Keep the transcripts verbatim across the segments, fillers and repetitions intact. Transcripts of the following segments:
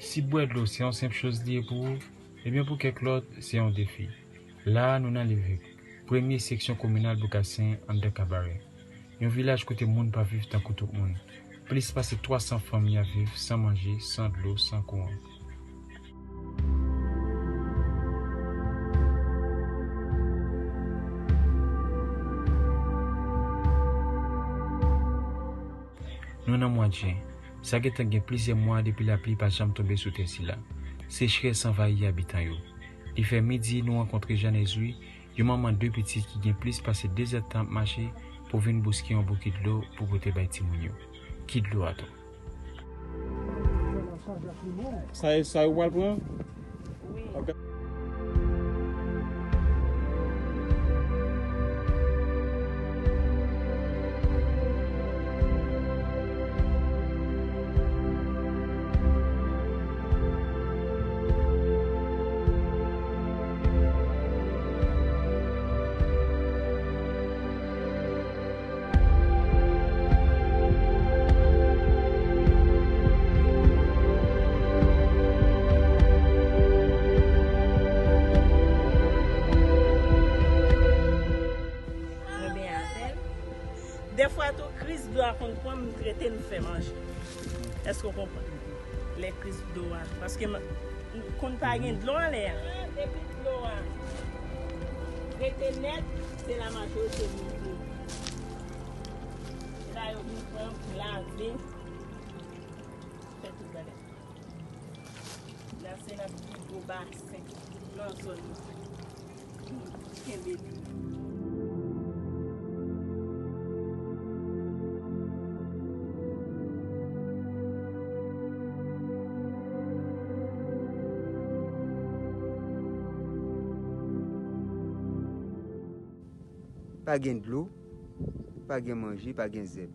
Si bwè dlo se yon senp choz li ye pou ou, ebyen pou kèk lòt, se yon defi. La a, nou nan Levèk, premye seksyon kominal Bokasen, anndan Kabarè. Yon vilaj kote moun pa viv tankou tout moun. Plis pase twa san fanmi ap viv san manje, san dlo, san kouran. Nou nan mwa jen. Sa gentan gen plizyè mwa depi lapli pa janm tonbe sou tè sila. Sechrès anvayi abitan yo. Li fè midi, nou rankontre Jeanne Ezouis, yon manman de pitit ki gen plis pase de zèdtan ap mache pou vin bouske yon bouki dlo pou pote bay timoun yo. Ki dlo ato? Sa e sa yo pral pran? Wi. Ok. Mwen benyen avè l. Defwa tou, kriz dlo a konn pran m, m rete m fè manje. Èske w konprann? Lè kriz dlo a. Paske m, m konn pa gen dlo anlè a. Depi dlo a rete nèt, se la majorite moun ye. Se la yo vin pran pou lave. Fè tout bagay. La se nan pi gwo basen nan zòn nan. Kenbe dlo. Pa gen dlo, pa gen manje, pa gen zèb.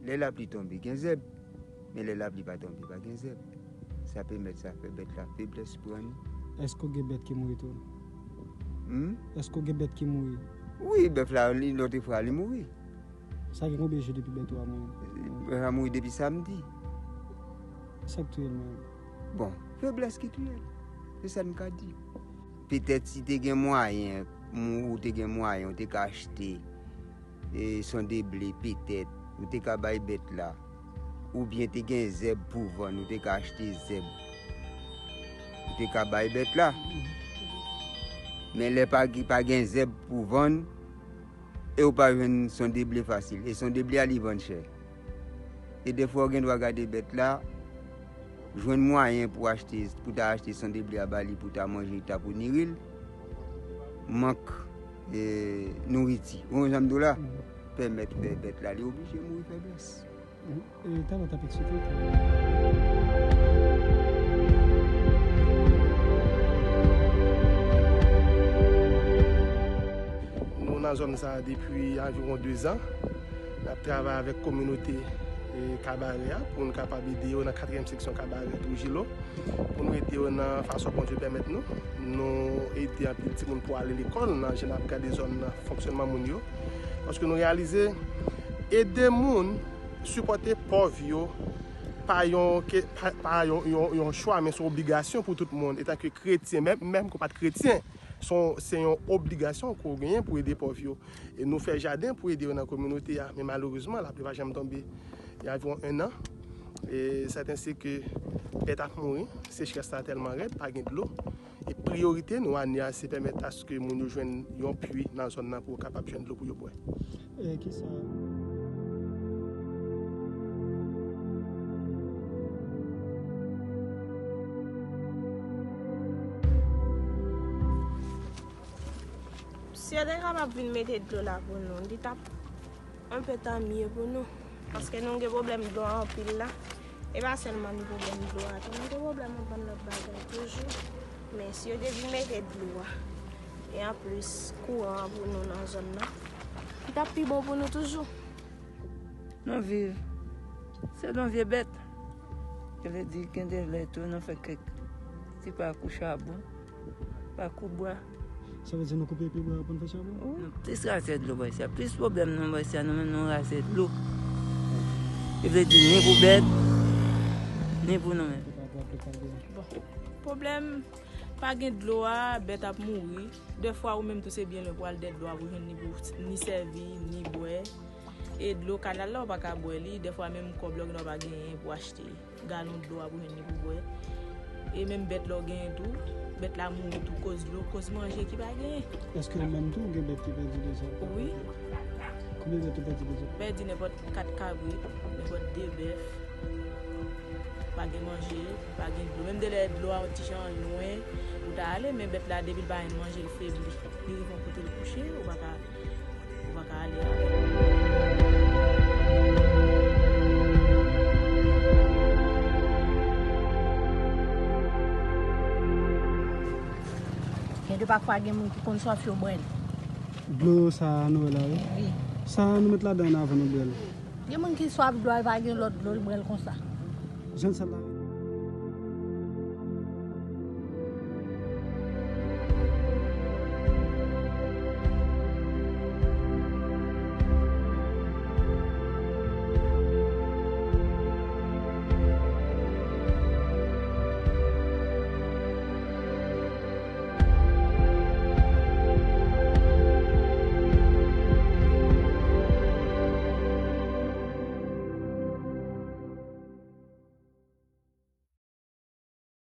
Lè lapli tonbe, gen zèb. Men lè lapli pa tonbe, pa gen zèb. Sa pèmèt sa fè bèt la feblès pran li. Èske w gen bèt ki mouri tou? Hmm? Èske w gen bèt ki mouri? Wi, bèf la, li, lòt fwa, li mouri. Sa gen konbyen jou depi bèt ou a mouri? Bèf la mouri depi samdi. Sa k touye l menm? Bon, feblès ki touye l. Se sa n ka di. Petèt si te gen mwayen, ou te gen mwayen, ou te ka achte e, sandeble, petèt, ou te ka bay bèt la. Oubyen te gen zèb pou vann, ou te ka achte zèb. Ou te ka bay bèt la. Men lè pa, pa gen zèb pou vann, e ou pa jwenn sandeble fasil. E sandeble a, li vann chè. E defwa, ou gen dwa gade bèt la, jwenn mwayen pou achte, pou ta achte sandeble a ba li, pou ta manje, ta pou niri l, mank, e, nouriti. Ou konn sa m di w la? Mhm. Pèmèt fè bèt la, li oblije mouri feblès. Mhm. E talè w t ap eksplike. Nou nan zòn sa a depi anviwon de zan. N ap travay avèk kominote, e, Kabarè a pou n kapab ede yo nan katriyèm seksyon Kabarè, Trujillo, pou nou ede yo nan fason Bondye pèmèt nou. Nou ede anpil timoun pou ale lekòl nan jan n ap gade zòn nan, fonksyònman moun yo. Paske nou reyalize, ede moun, sipòte pòv yo, pa yon ke, pa, pa yon, yon, yon chwa, men se yon obligasyon pou tout moun. Etanke kretyen, menm, menm ke w pa t kretyen, se yon, se yon obligasyon ke w genyen pou ede pòv yo. E nou fè jaden pou ede yo nan kominote a, men malerezman, lapli pa janm tonbe. Gen anviwon en an, e sèten se ke bèt ap mouri, sechrès la tèlman rèd, pa gen dlo. E priyorite nou ane a, se pèmèt aske moun yo jwenn yon pui nan zòn nan pou yo kapab jwenn dlo pou yo bwè. E kisa? Si yo te kapab vin mete dlo la pou nou, li t ap yon pè tan mye pou nou. Paske nou gen pwoblèm dlo a anpil la. E pa sèlman ni pwoblèm dlo a tou, nou gen pwoblèm anpil lòt bagay toujou. Men si yo te vin mete dlo a, e anplis kouran an pou nou nan zòn nan, li t ap pi bon pou nou toujou. Nou viv selon vye bèt. Sa vle di, gen de lè tou, nou fè kèk ti pakou chabon, pakou bwa. Sa vle di nou koupe pye bwa yo pou n fè chabon? Wi. Nou plis rase dlo bò isi a. Plis pwoblèm nou bò isi a, nou menm nou rase dlo. Sa vle di, ni pou bèt, ni pou nou menm. Bon, pwoblèm pa gen dlo a, bèt ap mouri. Dèfwa ou menm tou se byen lwen pou al dèyè dlo a pou jwenn ni pou ni sèvi, ni bwè. E dlo kanal la ou pa ka bwè li, dèfwa menm kòb la ou gen dwa pa genyen pou achte galon dlo a pou jwenn ni pou bwè. E menm bèt la ou genyen tou, bèt la mouri tou koz dlo, koz manje ki pa genyen. Èske ou menm tou ou gen bèt ki pèdi deja? Wi. Konbyen bèt ou pèdi deja? Pèdi nenpòt kat kabrit, nenpòt de bèf. Pa gen manje, pa gen dlo. Menm de lè dlo a yon ti jan lwen, ou ta ale, men bèt la depi l pa jwenn manje, l febli. Li rive yon kote l kouche, ou pa ka, ou pa ka ale avè l. Gen de pafwa gen moun ki konn swaf yo bwè l. Dlo sa a nou wè la, wi. Wi. Sa a nou met ladan avan nou bwè l. Gen moun ki swaf dlo a, li pa gen lòt dlo, li bwè l konsa. Jan sa la.